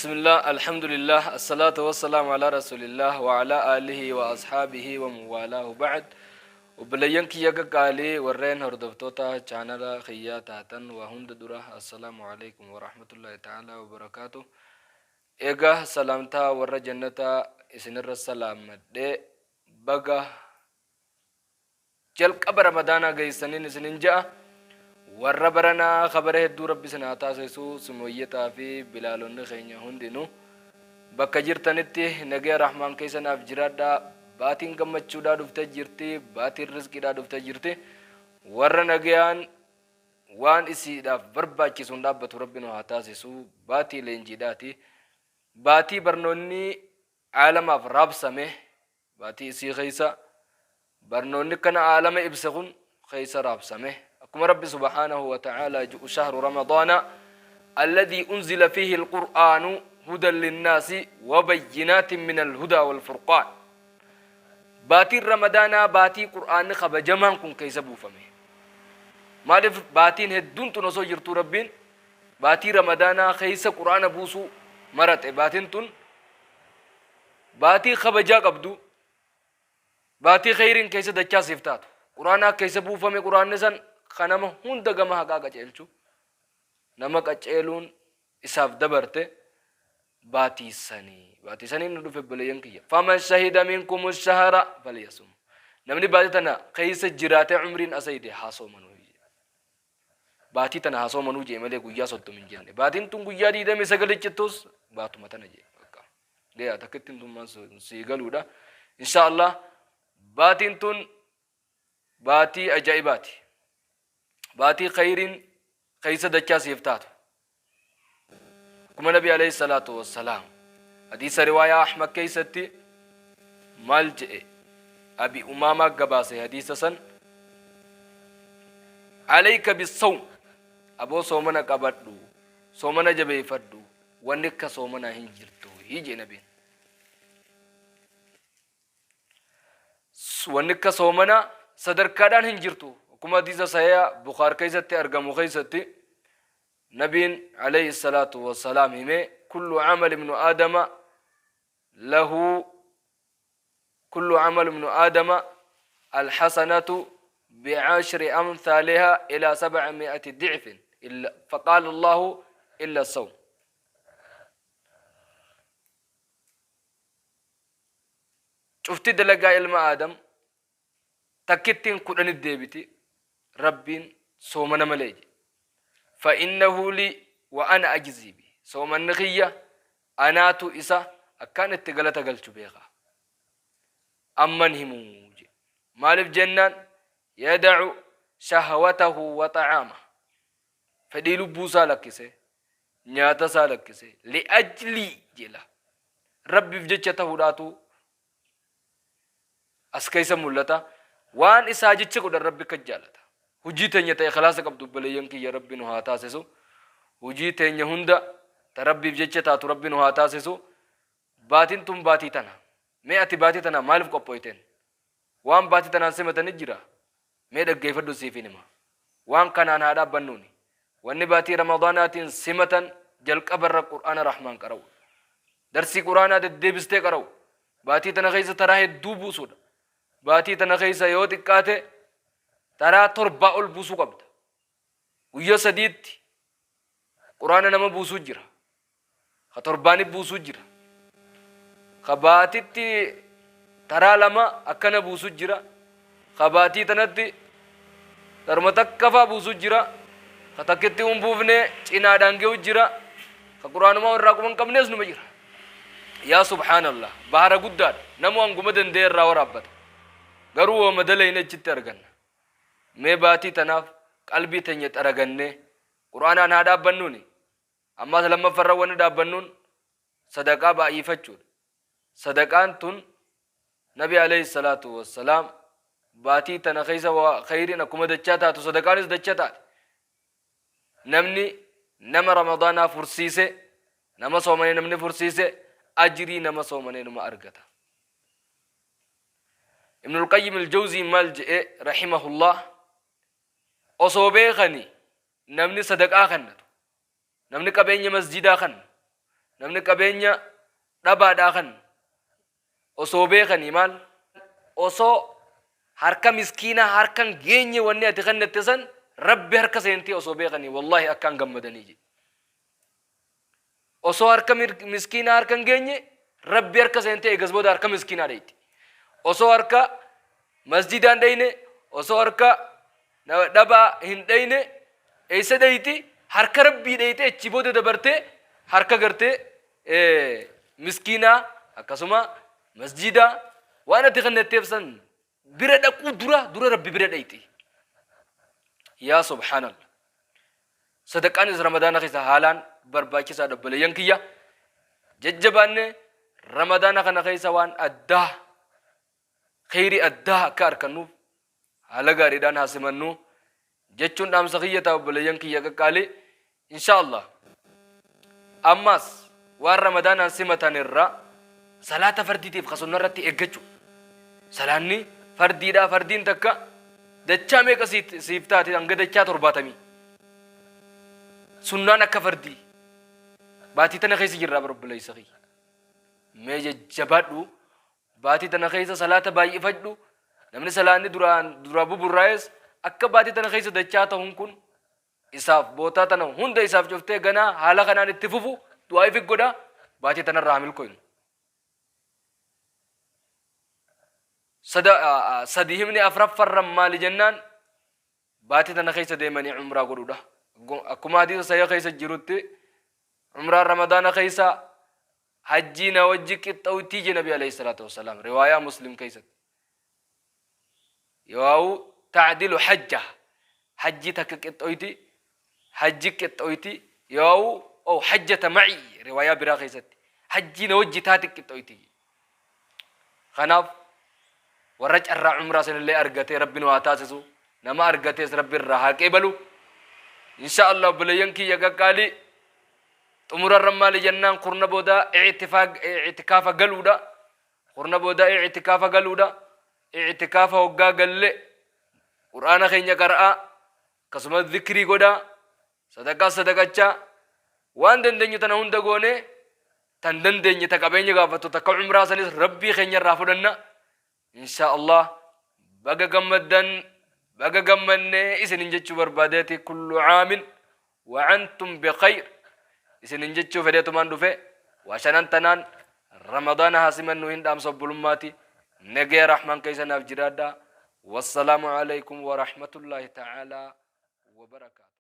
Bismillah, Alhamdulillah, Assalatu wassalamu ala Rasulillah wa ala alihi wa ashaabihi wa man walaahu ba'd. Obboleeyyan kiyya qaqqaalii warreen hordoftoota chaanala kiyyaa taatan waa hunda dura Assalaamu alaikum wa rahmatullahi ta'ala wa barakaatu. Eega salaamtaa warra jannataa isinirra salaammadhe baga jalqaba ramadaanaa geeysaniin isinin ja'a. Warra baranaa kabara hedduu Rabbi isin haa taasisu. Sumayyataa fi Bilaalonni keenya hundinuu bakka jirtanitti nagaya Rahmaan keessa naaf jiraadhaa. Baatiin gammachuudhaa dhuftee jirti, baatiin rizqiidhaa dhuftee jirti. Warra nagayaan waan isiidhaaf barbaachisuun dhaabbatu Rabbi nu haa taasisu. Baatii leenjiidhaati, baatii barnoonni aalamaaf raabsame. Baatii isii keessa barnoonni kana aalama ibse kun keessa raabsame. Akkuma Rabbi subhaanahu wa ta'aalaa ju'u, shahru ramadaana alladhii unzila fiihi alqur'aanu hudan linnaasi wa bayyinaatin min alhudaa walfurqaan. Baatiin Ramadaanaa baatii Qur'aanni kabajamaan kun keessa buufame. Maaliif baatiin hedduun tun osoo jirtuu Rabbiin baatii Ramadaanaa keessa Qur'aana buusuu maraxe? Baatiin tun baatii kabajaa qabdu, baatii kheyriin keessa dachaa siif taatu, Qur'aanaa keessa buufame. Qur'aanni san ka nama hunda gama haqaa qaceelchu, nama qaceeluun isaaf dabarte baatii sanii. Baatii sanii nu dhufe, obboleeyyan kiyya. Faman shahida minkum shahara falyasum. Namni baatii tana keessa jiraatee umriin asayde haa soomanuu. Baatii tana haa soomanuu jee malee guyyaa 30 hin jenne. Baatiin tun guyyaa 29 cittus baatuma tana jee. Bakka gaya takkittiin tun maan sii galuudha. Insha Allah baatiin tun baatii ajaa'ibaati. Baatii khayriin keessa dachaa siif taatu. Akkuma Nabi alayhi salaatu wassalaam hadiisa riwaayaa Ahmad keessatti maal je'e? Abi Umaamaa gabaase hadiisa san: alayka bissawm, aboo soomana qabadhu, soomana jabeeffadhu, wanni akka soomanaa hin jirtu jee nabiin. Wanni akka soomanaa sadarkaadhaan hin jirtu. Akkuma hadiisa sahiha Bukaar keessatti argamu keessatti nabiin alayhi salaatu wassalaam hime: kullu camal ibnu aadama lahu, kullu camal ibnu aadama alxasanatu بعشر أمثالها إلى 700 ضعف إلا، فقال الله إلا الصوم. Cufti dalagaa ilma Aadam takkittiin 10tti deebiti, Rabbiin soomana malee jedhe. Fa'innahu lii wa ana ajzii bi. Soomanni kiyya, anaatu isa akkaan itti galata galchu beeka. Amman himuu jedhe. Maaliif jennaan, yada'u shahwatahu wa xa'aama. Fedhii lubbuu isaa lakkise, nyaata isaa lakkise, li'ajlii jedha. Rabbiif jecha ta'uudhaatu as keessa mul'ata. Waan isaa jecha godhan Rabbi akka jaalata. Hujii teenya ta ikhlaasa qabdu, obboleeyyan kiyya, Rabbi nu haa taasisu. Hujii teenya hunda ta Rabbiif jecha taatu Rabbi nu haa taasisu. Baatiin tun baatii tana. Mee ati baatii tana maaliif qophooyteen? Waan baatii tanaan simatani jira. Mee dhaggeeffadhu, siifin hima. Waan kanaan haa dhaabbannuuni. Wanni baatii Ramadaanaatiin simatan jalqabarra Qur'aana Rahmaan qara'u. Darsii Qur'aanaa deddeebistee qara'u. Baatii tana keessa taraa hedduu buusuudha. Baatii tana keessa yoo xiqqaate taraa 7 ol buusuu qabda. Guyyaa sadiitti Qur'aana nama buusuu jira. Ka torbaani buusuu jira. Ka baatitti taraa lama akkana buusuu jira. Ka baatii tanatti taruma takka faa buusuu jira. Ka takkitti hin buufne cinaadhaan ge'u jira. Ka Qur'aanumaa irraa quba hin qabnes numa jira. Yaa subhaanallah, bahara guddaadha. Namu hanguma danda'e irraa waraabbata. Garuu wooma dalayne achitti arganna. Mee baatii tanaaf qalbii teenya xaragannee Qur'aanaan haa dhaabbannuuni. Ammaas lammaffarra wanni dhaabbannuun sadaqaa baay'ifachuudha. Sadaqaan tun Nabi alayhi salaatu wassalaam baatii tana keessa waa khayriin akkuma dachaa taatu sadaqaanis dacha taate. Namni nama Ramadaanaa fursiise, nama soomane namni fursiise, ajrii nama soomane numa argata. Ibnul Qayyim al-Jawzii maal je'e rahimahullah? Osoo beekani namni sadaqaa kennatu, namni qabeenya masjidaa kennu, Namni qabeenya dhabaadhaa kan osoo beekanii maal osoo harka miskiinaa harkan geenye wanni ati kennette san Rabbi harka seentee osoo beekanii wallaahi akkaan gammadanii jedhe. Osoo harka miskiinaa harka hin geenye Rabbi harka seentee eegas booda harka miskiinaa dheeyti. Osoo harka masjidaan dheyne, osoo harka dhabaa hin dheyne eessa dheeyti? Harka Rabbii dheeytee achi booda dabartee harka gartee miskiinaa akkasuma masjidaa waan ati kennetteef san bira dhaquu dura dura Rabbi bira dheeyti. Yaa subhaanallah. Sadaqaanis Ramadaana keessa haalaan barbaachisaadha obboleeyyan kiyya. Jajjabaanne Ramadaana kana keessa waan addaa kheyrii addaa akka arkannuuf haala gaariidhaan haa simannu jechuun dhaamsa kiyya ta'a obboleeyyan kiyya qaqqaalii. Insha Allah ammaas waan Ramadaanaan simatan irraa salaata fardiitiif ka sunna irratti eeggachu. Salaanni fardiidha fardiin takka dachaa meeqa siif taati hanga dachaa 70. Sunnaan akka fardii. Baatii tana keessa jirraa bar obboleessa kiyya. Mee jajjabaadhu baatii tana keessa salaata baay'ifadhu namni salaanni duraan dura buburraa'es akka baatii tana keessa dachaa ta'uun kun isaaf bootaa tana hunda isaaf cuftee ganaa haala kanaan itti fufu du'aa ifi godha baatii tanarraa haa milkoynu. Sadi himni afraffarran maali jennaan baatii tana keessa deemanii umraa godhuudha. Akkuma hadiisa sahih keessa jirutti umraan ramadaana keessa hajjii na wajji qixxawtii je nabi alayhi salaatu wassalaam riwaayaa muslim keessatti. Yoo'u ta'dilu hajja hajjii takka qixxoyti hajji qixxoyti yoo'u ow hajjata ma'i riwaayaa biraa keessatti hajjii na wajji taati qixxoyti. Kanaaf warra carraa umraa sanillee argatee rabbi nu haa taasisu nama argatees rabbi irraa haa qeebalu. Insha Allah obboleeyyan kiyya qaqqaalii xumurarra maali jennaan kurna booda i'tikaafa galuudha. Kurna booda i'tikaafa galuudha. I'tikaafa hoggaa galle Qur'aana keenya qara'aa akkasumas zikrii godhaa sadaqaa sadaqachaa waan dandeenyu tana hunda goone tan dandeenye ta qabeenya gaafattu takka umraa sanis rabbii keenya irraa fudhanna insha Allah baga gammaddan baga gammanne isinin jechuu barbaadeeti kullu aamin wa antum bikhayr isinin jechuu fedheetumaan dhufe waa shanan tanaan ramadaana haa simannu hin dhaamsa obbolummaati nagaya rahmaan keessa naaf jiraadha wassalaamu alaikum wa rahmatullaahi ta'aalaa wa barakaatu.